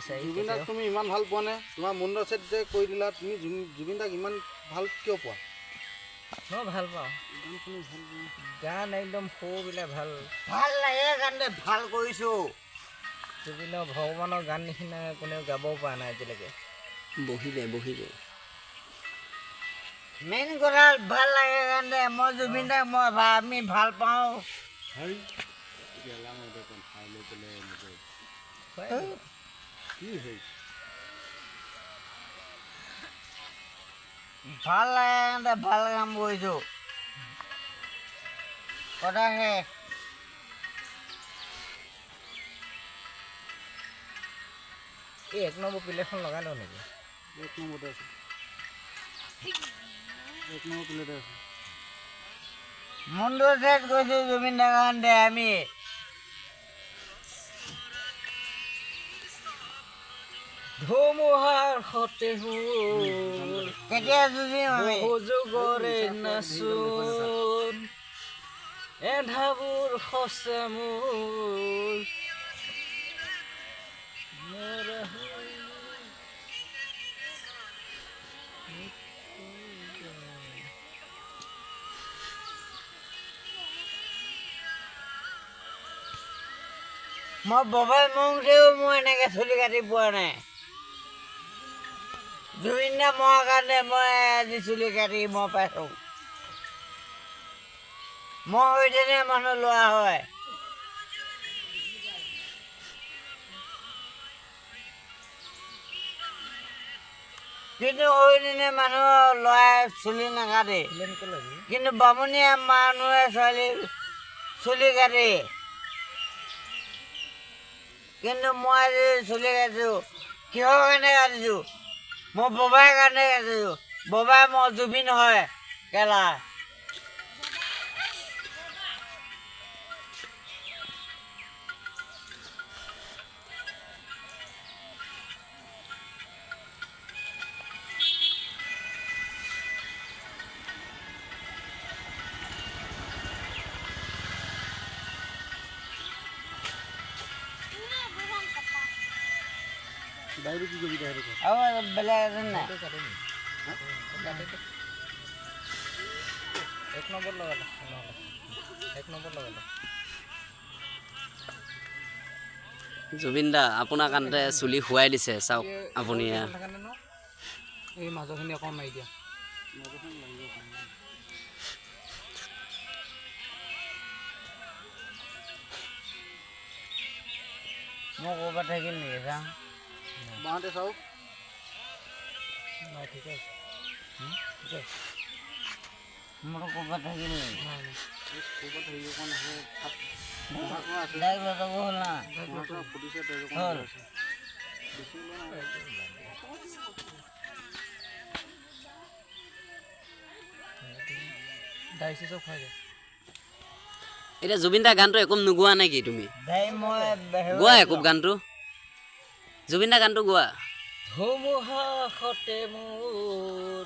বিচাৰি। জুবিন দাক তুমি ইমান ভাল পোৱা নে? তোমাৰ মুণ্ড ছেট যে কৰি দিলা তুমি, জুবিন দাক ইমান ভাল কিয় পোৱা? মই ভাল পাওঁ গান, একদম সুৰবিলাক ভাল ভাল লাগে কাৰণে ভাল কৰিছোঁ। জুবিনৰ ভগৱানৰ গান নিচিনা কোনেও গাব পৰা নাই আজিলৈকে। বহিলে বহিলে মেইন কথা ভাল লাগে কাৰণে মই জুবিন দাক মই আমি ভাল পাওঁ। ভাল লাগে কাৰণে ভাল কাম কৰিছোঁ। কথা শেষ। এই 1 নম্বৰ প্লেটখন লগাই লওঁ নেকি? 1 নম্বৰতে আছে, 1 নম্বৰ প্লেটে আছে। মুণ্ড ছেট গৈছোঁ জুবিন দাৰ কাৰণে আমি। ধুমুহাৰ সতে সুৰ কেতিয়া যুঁজিম আমি? বহু যুগৰে নাচোন, এন্ধাবোৰ সঁচা মোৰ। মই ববাই মংতেও মই এনেকৈ চুলি কাটি পোৱা নাই। জুবিন দা মৰাৰ কাৰণে মই আজি চুলি কাটি মই পাইছোঁ। মই হৈতেনে মানুহ লোৱা হয়। কিন্তু হৈদিনে মানুহ ল'ৰাই চুলি নাকাটে, কিন্তু বামুণীয়া মানুহে ছোৱালী চুলি কাটে। কিন্তু মই আজি চুলি কাটিছোঁ। কিহৰ কাৰণে কাটিছোঁ? মই ববাইৰ কাৰণে কাটিছোঁ। ববাই মই জুবিন হয় কেলা। দাড়ি কি কৰিবি সেইটো? আৰু বেলেগ এজন নাই। 1 নম্বৰ লগালে, 1 নম্বৰ লগালে। জুবিন দা আপোনাৰ কাণতে চুলি শুৱাই দিছে, চাওক আপুনি। এই মাজৰখিনি অকণ মাৰি দিয়া। মই ক'ৰবাত থাকিল নেকি চাওঁ? বাঁহতে চাওক। নাই, ঠিকে আছে, ঠিকে আছে। মোৰ ক'ৰবাত থাকিল নেকি? ক'ৰবাত হেৰি অকণ আছে। হ'ল না? ফুটিছে। হ'ল। বেছি ওলোৱা নাই। দাড়ি চব খুৱাই দে। এতিয়া জুবিন দাৰ গানটো একো নোগোৱা নেকি তুমি? মই গোৱা একো গানটো, জুবিন দাৰ গানটো গোৱা। ধুমুহা সতে মোৰ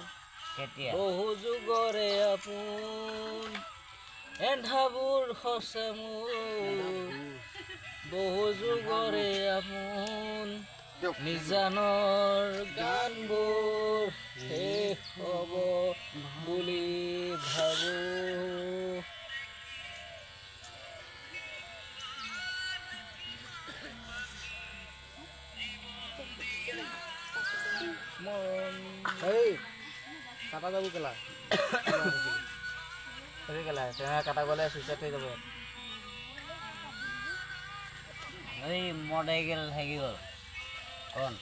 বহু যুগৰে আপোন, এন্ধাবোৰ সঁচা মোৰ বহু যুগৰে আপোন। নিজানৰ গানবোৰ শেষ হ'ব বুলি ভাবোঁ। কাটা যাব কেলা। কেলা তেনেকৈ কাটা গ'লে চুইচাইড হৈ যাব। এই মদাই গেল থাকি গ'ল কোন?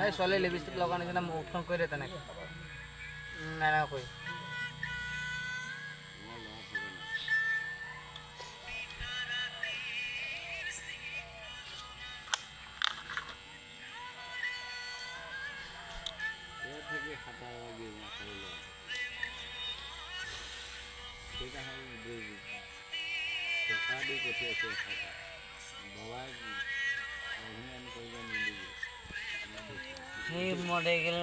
এই ছোৱালী লিপষ্টিক লগা নিচিনা মুখখন কৰি দে তেনেকৈ, এনেকৈ কৰি। সেই মৰে গেল।